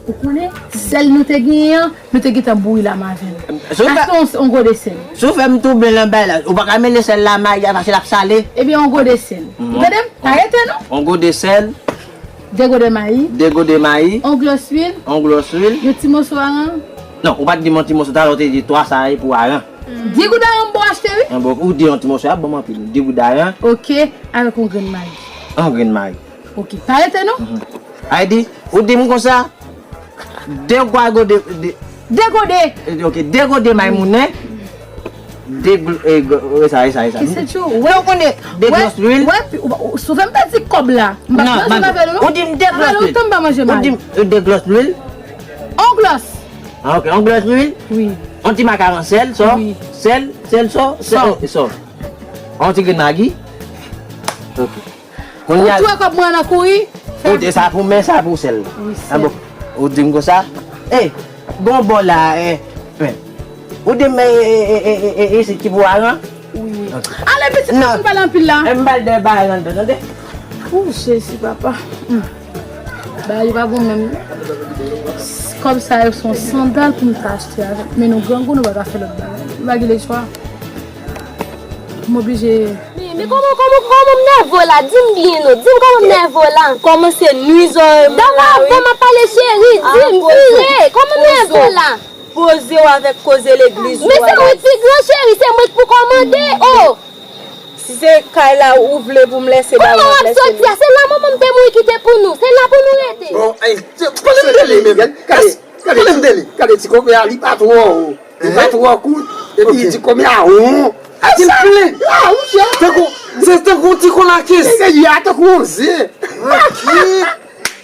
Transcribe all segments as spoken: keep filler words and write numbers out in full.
Ou konnen, sèl nou te genyen an, nou te gentan bouyi l ansanm avè l. Achte yon, yon gode sèl. Si w fè m touble nan bay la, ou pa ka mele sèl la mayi a, paske l ap sale. Ebyen, yon gode sèl. Ou tande m? Arete non. Yon gode sèl. De gode mayi. De gode mayi. Yon glòs lwil. Yon glòs lwil. Yon ti moso aran. Non, ou pa t di m yon ti moso, talè w te di twa sa a pou aran. Di goud aran m bon achte wi. An bon, ou di yon ti moso, ap ban m anpil. Di goud aran. Ok, avèk yon grenn mayi. Yon grenn mayi. Ok, pa rete non. Aydi, ou di m konsa, de gwa gode, de, de gode. Ok, de gode mayi moulen, de gl-, e, gl-, e sa, e sa, e sa. Ki se tjou? Wè, ou konnen, de glòs lwil. Wè, pi, ou, ou, si w fè m pèdi kòb la. M pa nan, manje m avè l non. Ou di m de glòs lwil. Ou tann pa manje mayi. Ou di m, e, de glòs lwil. On glòs. Ah, ok, on glòs lwil. Wi. On ti makaron sèl, sò. Wi. Sèl, sèl, sò, sèl, sò. On ti grenn magi. Ok. Kounye a, ou tou wè kòb mwen nan kouri. Ou di sa pou men, sa pou sèl. Wi, sèl. Ah bon. Ou di m konsa. Eh, gon bò la, eh, men. Ou di m, eh, eh, eh, eh, eh, isit ki pou aran? Wi, wi. Ok. Ale pitit, nou pale anpil la. Eh, m pale de bagay anndan, tande? Ou Jezi, papa. Hmm. Bagay yo pa bon menm. Kòb sa yo se yon sandal pou m ta achte avèk. Men nou grangou, nou pa ka fè lòt bagay. Nou pa gen lechwa. M oblije. Men, men kòman, kòman, kòman m nève w la? Di m byen non. Di m kòman m nève w la. Kòmanse nwi zòrèy mwen la, wi. Dam ap, dam ap pale cheri. Di m, vire. Kòman m nève w la? Poze w avèk koze legliz ou a. Men se mwen ki pi gran cheri, se mwen ki pou kòmande. Oh! Si se kay la ou vle pou m lèse ba ou, m ap lèse li. Kòman w ap soti a? Se la manman m te mouri kite pou nou. Se la pou nou rete. Bon, ey, se, pale m de li menm. Gade, gade, pale m de li. Gade, ti kòkè a, li pa twò wo. Li pa twò kout. Epi ti kòkè a won. A, ti plen. A, wi, chè. Tankou, se tankou ti konakis. Se, se, ya, tankou yon ze.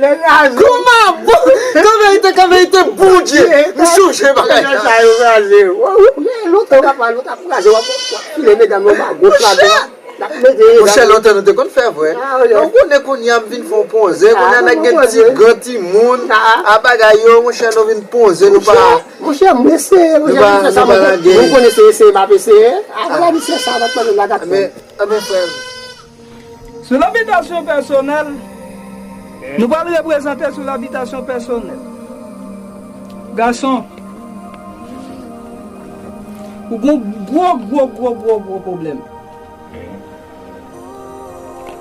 Kòman bon? Kan verite, kan verite, Bondye, m sonje bagay sa. Sa yo kraze. Lontan w t ap, lontan w ap kraze, w ap, w ap file medam yo ba goch la dwat. Monchè, lontan nou te konn fè vre. Ou konnen kounye a m vin fè yon ponze, kounye a nèg gen ti gran timoun, a bagay yo, monchè, nou vin ponze, nou pa. Monchè, m eseye, monchè, nou fè sa, nou konnen se eseye, m ap eseye. Apre misye sa, m ap mande l la gate. Anben, frè m. Sou labitasyon pèsonèl, nou pral reprezante sou labitasyon pèsonèl. Gason, ou gon gwo, gwo, gwo, gwo, gwo pwoblèm.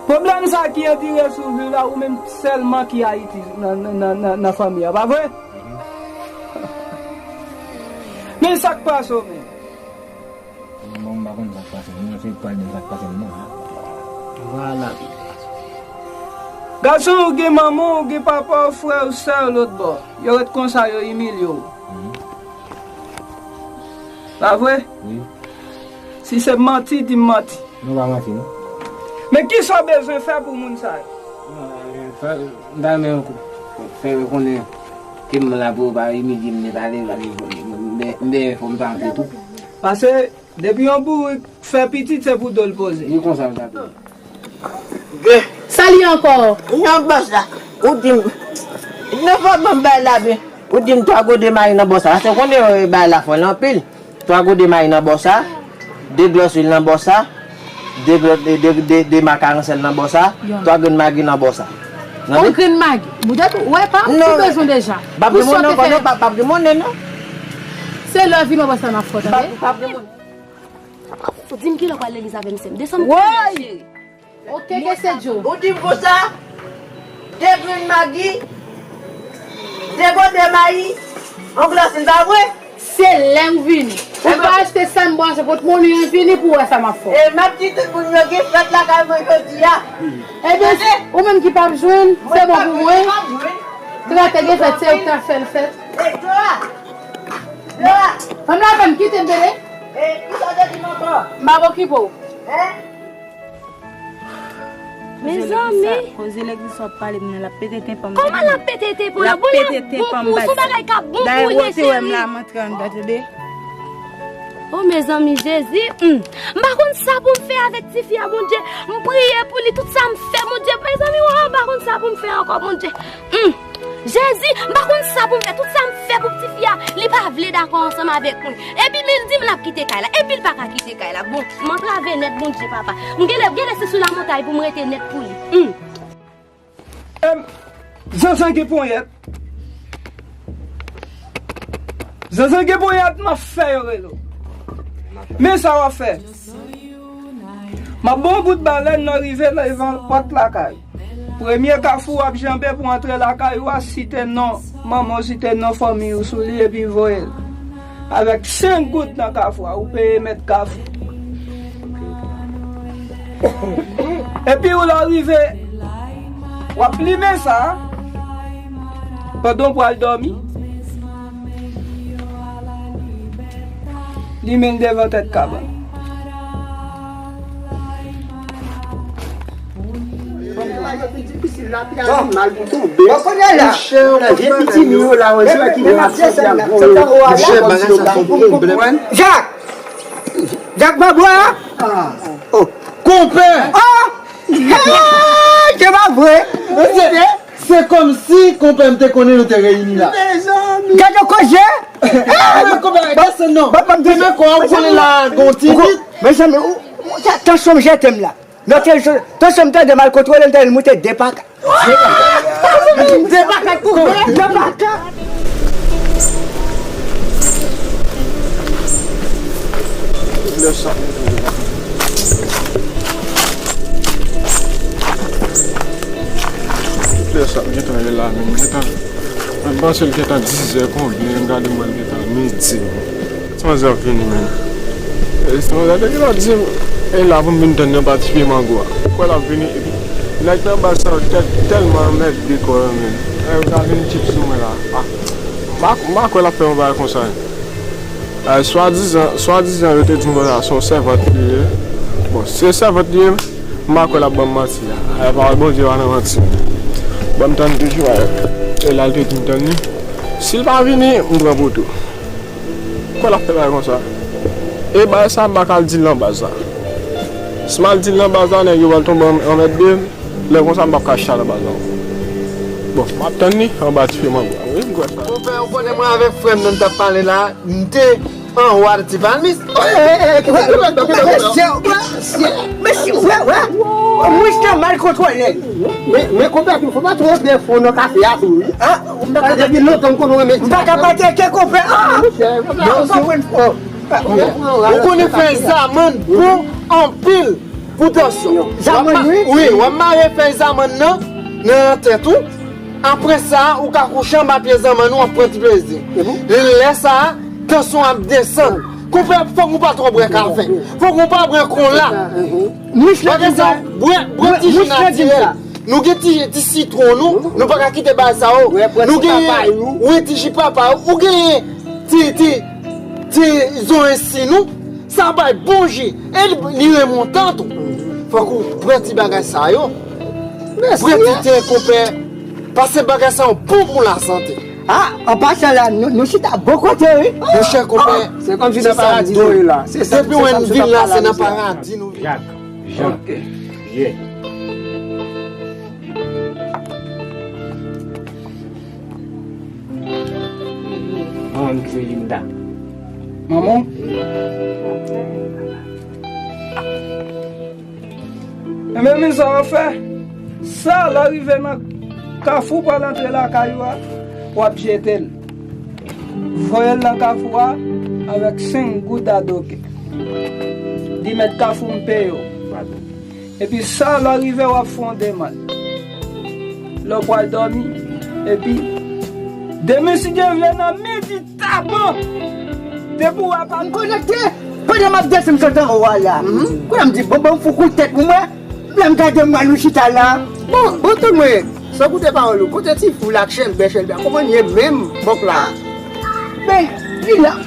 Pwoblèm sa ki andire sou vi w la, ou menm sèlman ki Ayiti nan, nan, nan, nan, nan fanmi a, pa vre? Men sa k pase w menm? Bon, m pa konn sa k pase m non, se pral di m sa k pase m non. Vwala. Gason, ou gen manman w, ou gen papa w, frè w, sè w lòt bò. Yo ret konsa, yo imilye w. Mhm. Pa vre? Wi. Si se manti, di m manti. Non, pa manti non. Men kisa w bezwen fè pou moun sa yo? Non, fè, m ta renmen fè yo konnen ke m la pou yo pa imilye m nèt ale, m, m, m, m, fò m ta antre tou. Paske depi yon bourik fè pitit, se pou do l poze. Li konsa m t ap di. Gen. Sa li ankò? Nan bòs la. Ou di m. Nan fò ban m bay la byen. Ou di m twa gode mayi nan bòs la. Paske konnen, eh, bay la fò l anpil. Twa gode mayi nan bòs la. De glòs lwil nan bòs la. De glò-, de, de, de, de makaron sèl nan bòs la. Twa grenn magi nan bòs la. Tande? On grenn magi. Boudèt, ou wè pa? Ou bezwen deja. P ap di monnen ankò non, p ap, p ap di monnen non. Se lè w vin wè bòs la m ap fè w, tande? P ap, p ap di monnen. Ou di m kilè w pral legliz avè m, sè m. Desann pou mwen, cheri. Ok, ke se Djo. Ou di m konsa, de grenn magi, de gode mayi, on glòs, li pa vre? Se lè m vini. Ou pa achte sa m branche, pot moni an vini pou wè sa m ap fè. E m ap di tout moun yo gen fèt lakay mwen jodi a. Ebyen, ou menm ki p ap jwenn, se bon pou mwen. Trè te gen fèt, se ou ki ta fè l fèt. E Dora! Dora! Fanm la fè m kite m tande. E kisa w te di m ankò? M p ap okipe w. Hein? Mezanmi. Koze legliz sa w ap pale m nan, l ap pete tenpan m. Kòman l ap pete tenpan w? L ap pete tenpan m, baz. Dayè, ou te wè m la, m antre anndan, tande. Oh, mezanmi, Jezi, hmm. M pa konn sa pou m fè avèk tifi a, Bondye. M priye pou li, tout sa m fè, Bondye. Mezanmi, oh, m pa konn sa pou m fè ankò, Bondye. Hmm. Jezi, m pa konn sa pou m fè. Tout sa m fè pou tifi a, li pa vle dakò ansanm avèk mwen. Epi men l di m l ap kite kay la. Epi l pa ka kite kay la. Bon, m antrave nèt, Bondye papa. M genlè, genlè se sou lamontay pou m rete nèt pou li. Hmm. Em, zanzan gen ponyèt. Zanzan gen ponyèt m ap fè yo rele w. Men sa w ap fè. M ap ba w bout balèn nan rive devan pòt lakay. Premye kafou w ap janbe pou antre lakay ou a, site non manman w, site non fanmi w sou li epi voye l. Avèk senk goud nan kafou a, ou peye mèt kafou. Epi w lè w rive, w ap limen sa pandan w pral dòmi. Limen l devan tèt kabann. Bon, kounye a la, vye pitimi yo la, wè, se la ki vin ap fè sa la. Monchè, bagay sa se yon pwoblèm. Jak! Jak Babwa! Oh. Konpè! Ah! Hey! Se pa vre! Se, se kòmsi konpè m te konnen nou te reyini la. Gade koze! Konpè, desann non. Demen kò a, ou konnen la gon ti vit. Mezanmi, ou, ou, ta-, tansyon m jete m la. Non, tansyon, tansyon m tande mal kontwole, m tande l moute de paka. De paka, konpè. De paka. Tout lè sa. Tout lè sa, m gentan rele la menm. M gentan, m panse l gentan dizè konbyen, m gade mwen l gentan midi. Sanzè ap vini, menm. E Sanzè te gentan di m, e la pou m vin tann li anba ti pye mango a. Ou kwè l ap vini, epi nèg nan baz sa yo tèt tèlman anmède kò yo, menm. E yo ta vin tchip sou mwen la. Ah, m pa, m pa kwè l ap fè yon bagay konsa. Ay, swadizan, swadizan yo te di m konsa, se yon sèvant li ye. Bon, si se sèvant li ye, m pa kwè l ap ban m manti a. Ay, pawòl Bondye pa nan manti. Ban m tann toujou, ay. E la l te di m tann li. Si l pa vini, m pran poto. Kwè l ap fè bagay konsa. E bagay sa, m pa ka al di l nan baz la. Si m al di l nan baz la, nèg yo pral tonbe an, anmède. Lè konsa, m p ap ka chita nan baz la ankò. Bon, m ap tann li anba ti pye mango a. Wi, m kwè sa. Konpè, ou konnen mwen avèk frè m nan n t ap pale la, m te anwo a ti palmis. Mesye, mesye, mesye, wè, wè. Mouch lan mal kontwole. Men, men konpè tou, fò pa twò byen fon nan kafe a tou, wi. Ah, m pa ka, depi lontan m konnen w renmen ti m pa ka pateke konpè. Ah, non, non, non. Ou konnen fèy zamann bon anpil pou tansyon. Zamann, wi. Wi, w ap mare fèy zamann nan, nan tèt ou. Apre sa, ou ka kouche anba pye zamann ou, w ap pran ti plezi. Lè sa a, tansyon ap desann. Konpè, fòk ou pa twò bwè kafe. Fòk ou pa bwè kola. Bagay sa, bwè, bwè ti ji natirèl. Nou gen ti, ti sitwon nou, nou pa ka kite bagay sa yo. Nou gen, wi, ti ji papay. Ou genyen ti, ti, ti zoranj si nou, sa bay bon ji. E li, li remontan tou. Fòk ou pran ti bagay sa yo. Pran ti te, konpè. Paske bagay sa yo bon pou lasante. Ah, an pasan la, nou, nou chita bò kote, wi. Monchè, konpè, se kòmsi nan paradi nou ye la. Depi w wè n vin la, se nan paradi nou vin. Jak, Jan, Ye. Andre Linda. Manman. Enben, men sa w ap fè. Sa, lè w rive nan kafou, pral antre lakay ou a, w ap jete l. Voye l nan kafou a avèk senk goud adoke. Di mèt kafou m peye w. Epi sa, lè w rive, w ap fè yon demann. Lè w pral dòmi, epi demen, si Dye vle, nan midi tapan, depi w ap konekte, pandan m ap desann sot anwo a la. Kounye a m di, bon, bon, m fou kou tèt pou mwen. Lè m gade m wè nou chita la. Bon, bon, tann mwen, san koute pawòl ou, kote ti foul ak chèlbè, chèlbè a, kòman l ye menm, bòk la? Men, li la.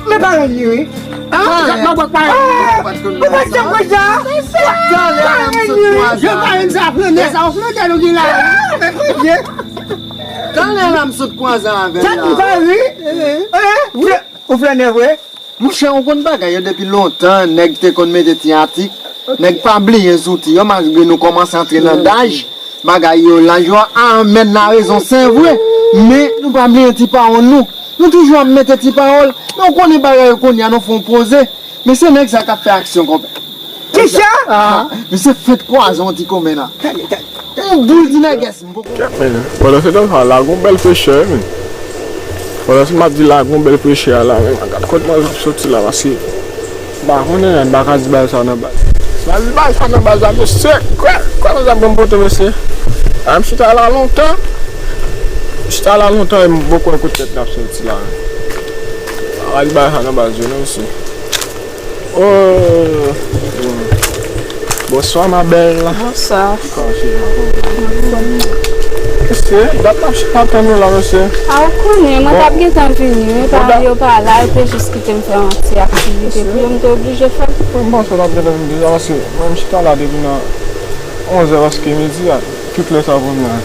Men paran li, wi. Ah, Zak Mabòk paran li. Ou pa janm wè sa? Talè a m sot kwaze avè l. Yo pa menm sa, flannè sa, yon flannè nou gen la. Men premye. Talè a m sot kwaze avè l la. Zak m pa ri. Ou flannè vre? Monchè, ou konn bagay yo depi lontan, nèg te konn mete ti atik. Nèg pa bliye zouti yo, malgre nou kòmanse antre nan daj. Bagay yo, laj yo a, mèt la rezon, se vre. Men, nou pa bliye ti pawòl nou. Nou toujou ap mete ti pawòl. Men ou konnen bagay yo kounye a, nou fè yon poze. Men se nèg sa k ap fè aksyon, konpè. Kisa? Ah, misye fenk kwaze yon ti komen la. Yon boul ti nègès, m poko. Kèt, men, pandan se tan sa, la gon bèl frechè, men. Pandan m ap di la, gen yon bèl frechè la, men gad kot manzè ap soti la, paske m pa konnen, m pa ka di bagay sa nan baz. Si m al di bagay sa nan baz la, mesye, kwè, kwè manzè ap ban m poto, mesye. A, m chita la lontan. M chita la lontan, e m poko wè kot tèt la ap soti la. M pa ka di bagay sa nan baz yo, non, mesye. Oh. Bonsoir, ma belle. Bonsoir. Kòman se la? Mesye, dat m ap chita tann ou la, mesye. A, ou konnen, mwen t ap gentan vini, wi, paran yo pa la, yo te jis kite m fè yon ti aktivite pou yo, m te oblije fè l. Mwen panse w t ap gentan vini deja, paske mwen m chita la depi nan onzè, paske midi a, tout lè sa pou m la.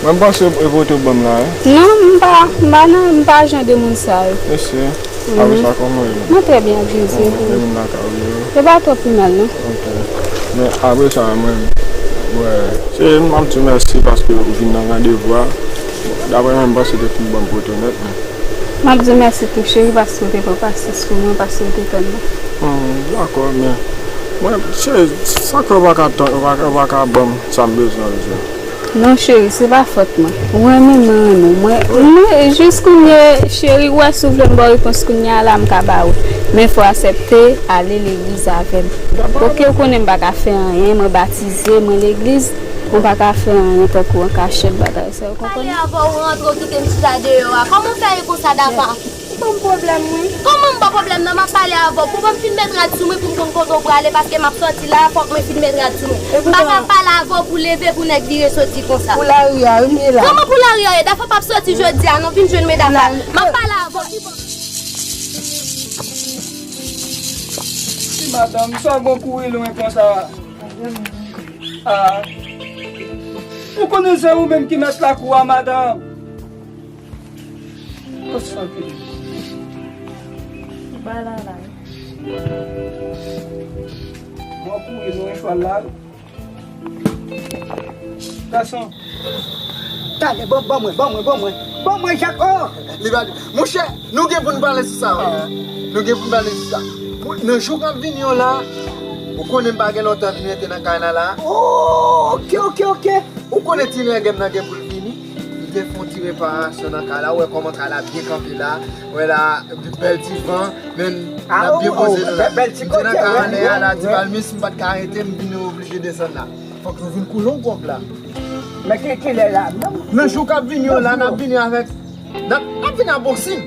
Mwen m panse e poto w ban m la, wi. Non, m pa, m pa nan, m pa jan de moun sa yo. Mesye. Apre sa, kòman w ye? Mwen trè byen, Dye. Bon, e moun lakay ou ye? Yo pa twò pi mal, non. Ok. Men apre sa, mwen, wè, se, m ap di w mèsi paske ou vin nan randevou a. Daprè mwen, m panse w te fin ban m poto nèt, men. M ap di w mèsi tou, cheri, paske w te pran pasyans pou mwen, paske w te tann mwen. Hmm, dakò, men, mwen, cheri, sa k fè w pa ka tann, w pa ka, w pa ka ban m sa m bezwen, mesye? Non, cheri, se pa fòt mwen. Ou renmen m, mwen renmen w. Mwen, mwen, jis kounye, cheri, ou wè, si w vle m ba w repons kounye a la, m ka ba ou. Men fò w aksepte ale legliz avè m. Oke, ou konnen m pa ka fè anyen, mwen batize, mwen legliz, mwen pa ka fè anyen tankou an kachèt, bagay sa, ou konprann? Pale avè w, ou rantre, ou kite m chita deyò a. Kòman w fè ye konsa, Dafa? Ou ban m pwoblèm, wi. Kòman m ba w pwoblèm nan? M ap pale avè w. Pou ban m fin met rad sou mwen pou m konn kote w prale, paske m ap sòti la, fòk mwen fin met rad sou mwen. M pa ka pale avè w pou leve pou nèg vire soti konsa. Pou lari a, wi, m ye la. Kòman pou lari a ye? Dafa p ap sòti jodi a, non, vin jwenn mwen, Dafa. M ap pale avè w. Ti madanm, sa w gon kouri lwen konsa? Ah. Ou konnen se ou menm ki mèt lakou a, madanm. Kot sa ki li? Ba la la. Bon, kouri nou yon chwal la. Gason. Talè, ban, ban mwen, ban mwen, ban mwen. Ban mwen, Jako. Li va di, monchè, nou gen pou n pale sou sa, wi. Nou gen pou n pale sou sa. Nan jou k ap vini yo la, ou konnen m pa gen lontan m vin rete nan kay la la. Oh, ok, ok, ok. Ou konnen ti nèg m nan gen pou l vini. Li te fè yon ti reparasyon nan kay la. Ou wè kòman kay la byen kanpe la. Ou wè la, bèl ti van. Men, n ap byen poze nou la. M te nan kay anlè a la, ti palmis, m pa t ka rete, m vin oblije desann la. Fòk nou vin koule yon gwòg la. Men ki, kilè la? Nan jou k ap vini yo la, n ap vini avèk N ap, n ap vin a bon siy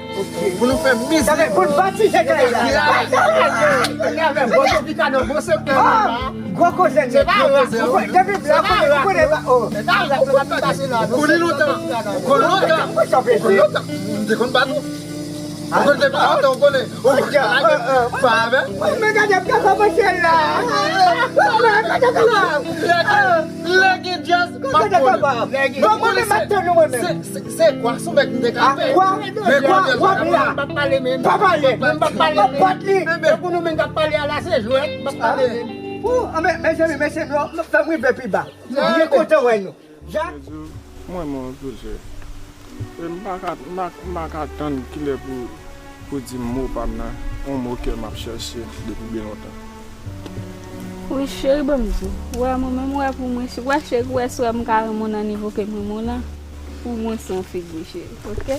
pou nou fè mizik. Sa fè pou n batize kay la. Avèk bon topika nan bon sektè nou la. Gwo koze nèt. Se pa ras, non. Depi blan konnen, ou konnen pa, oh. Se pa ras, nou pa t pase la, non. Ou konnen lontan. Ou konn lontan. Ou konn lontan. M te konn bat ou. Ou konn depi lontan, ou konnen. Ou pa avè. Men gade, m ka kòmanse la. Men gade, gade. Lè gen djaz, m ap konnen. Lè gen. Bon, mwen menm, m ap tann ou, mwen menm. Se, se, se kwa sou bèk m te ka fè. Kwa? Men kwa, kwa, kwa, m la. M p ap pale menm. Pa pale. M p ap pale menm. Bat li. Se pou nou menm k ap pale a la, se jwèt, m p ap pale menm. Ou, men, mezanmi, mesye, nou, nou fè m rive pi ba. M byen kontan wè nou. Jak. Mwen, mwen, anpil, chè. E m pa ka, m pa, m pa ka tann kilè pou, pou di m mo pa m nan, yon mo ke m ap chèche depi byen lontan. Wi, cheri, ban m di w. Ou wè mwen menm, ou wè pou mwen, ou wè cheri, ou wè si w wè m ka renmen w nan nivo ke m renmen w lan, pou mwen se yon figi, cheri, oke?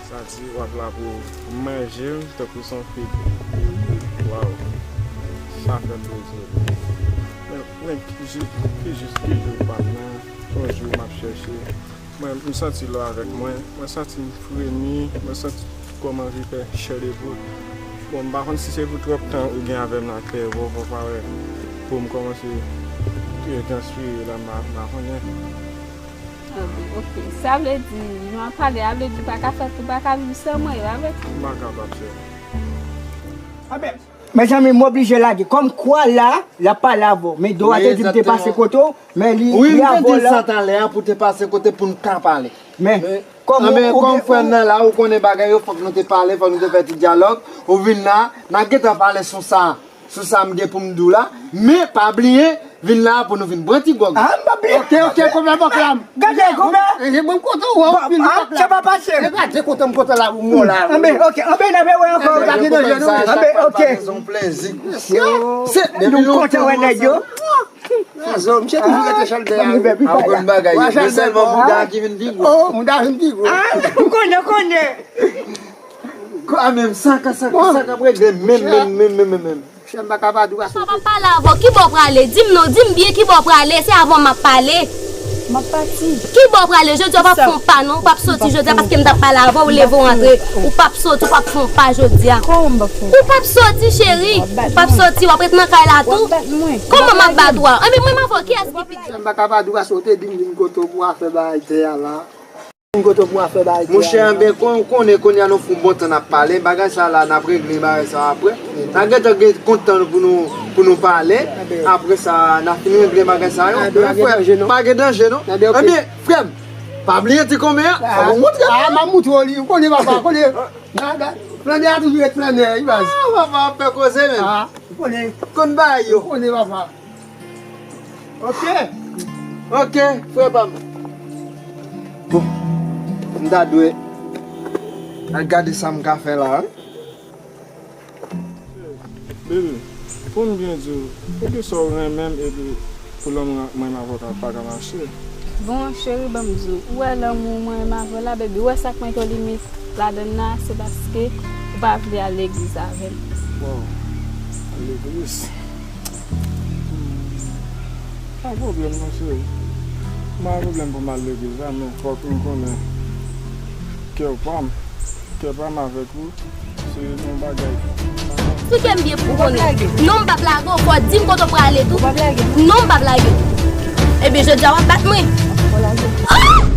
Sa di w ap la pou manje m tankou se yon figi. Waw. Sa fè m plezi. Men, men ki jis, ki jis ki jou pa m nan, yon jou m ap chèche. Mwen, m santi lò avèk mwen. Mwen santi m fremi. Mwen santi kò m anvi fè chè de poul. Bon, m pa konn si se pou twòp tan ou gen avè m nan kè, ou pa wè po m kòmanse, e, transpire la, m pa, m pa konnen. Ah bon, oke. Sa vle di, jan w ap pale a vle di ou pa ka fè, ou pa ka viv san mwen, e pa vre? M pa kapab, chè. Anben, mezanmi, m oblije lage. Kòm kwa la, l ap pale avè w. Men Dora te di m te pase kote w, men li, li avè w la. Wi, m te di sa talè a pou te pase kote pou n ka pale. Men, kòm ou, ou gen, frè m nan la, ou konnen bagay yo, fòk nou te pale, fòk nou te fè ti dyalòg. Ou vin la, n a gentan pale sou sa, sou sa m gen pou m di w la. Men, pa bliye, vin la pou nou vin bwè ti gwòg. Ah, m pa bliye. Oke, oke, konbyen bòk la m. Gade, konbyen. E, mwen m kontan wè w anpil bòk la. Sa pa pase. E gade kontan m kontan la pou mwen la. Anben, oke, anben, n a wè ankò. Anben, oke. Se yon plezi. Se, depi lontan. Nou kontan wè nèg yo. Fason, misye toujou rete chalbè a, wi. A, ou konn bagay yo. Wè, se sèlman bouda ki vin pi gwo. Oh, bouda vin pi gwo. Ah, ou konnen, ou konnen. Kwa menm, saka, saka, saka, ap regle menm, menm, menm, menm, menm, menm. Chè, m pa ka pa di w. Papa, m ap pale avè w. Ki bò w prale? Di m non, di m byen ki bò w prale. Se avè w m ap pale. M ap pati. Ki bò w prale? Jodi a w p ap fè yon pa non. Ou p ap soti jodi a paske m t ap pale avè w, ou leve w antre. Ou p ap soti, ou p ap fè yon pa jodi a. Kòman m p ap fè yon pa? Ou p ap soti, cheri. Ou p ap soti, w ap ret nan kay la tou. W ap bat mwen. Kòman m ap bat ou a? Enben, mwen m avè w, kiyès ki pi di? Chè, m pa ka pa di w, paske w te di m vin kote w pou afè bagay tè a la. Vin kote w pou afè bagay tè a la. Monchè, enben, kon, ou konnen kounye a nou fè yon bon tan n ap pale, bagay sa la, n ap regle bagay sa apre. N a gentan gen kont tan nou pou nou, pou nou pale. Apre sa, n a fin regle bagay sa yo. Enben, pa gen danje, non? Enben, frè m, pa bliye ti konmen an. Fò w montre m. Ah, m ap montre w li. Ou konnen papa, ou konnen. Nan, nan, flannè a toujou ret flannè, wi, baz. Ah, papa ap fè koze menm. Ah, ou konnen. Konn bagay yo. Ou konnen, papa. Ok. Ok, frè pa m. Bon, m ta dwe al gade sa m ka fè la, wi. Bebe, pou m byen di w, epi sa w renmen m, epi pou lanmou mwen avè w pa ka mache. Bon, cheri, ban m di w, ou wè lanmou mwen avè w la, bebe, ou wè sa k mete w limit ladann nan, se paske ou pa vle al legliz avè m. Bon, al legliz. Hmm. Pa pwoblèm non, cheri. M pa gen pwoblèm pou m al legliz la, men fòk ou konnen kè pa m, kè pa m avèk ou. Se yon bagay. Eksplike m byen pou konnen. Non, m p ap lage w. Fò w di m kote w prale tou. Non, m p ap lage w. Ebyen, jodi a w ap bat mwen. Ah!